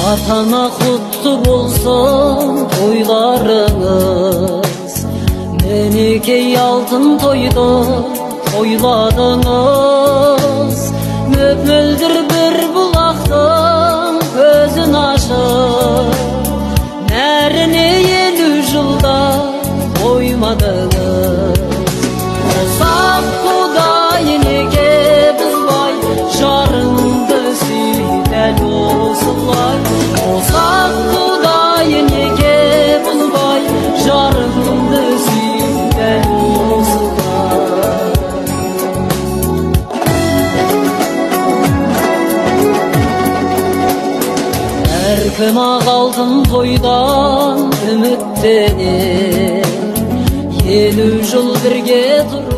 Ата-ана құтты болсын тойларыңыз, мінекей алтын тойды тойладыңыз. Мөп-мөлдір бір бұлақтың көзін ашып, нәріне 50 жылда қоймадыңыз. Қосақ құдай неге бұзбай, жарыңды сүй дәл осылай. Қосақ құдай неге бұзбай, жарыңды сүй дәл осылай. Әркім ақ алтын тойдан үміттенер, 50 жыл бірге тұрып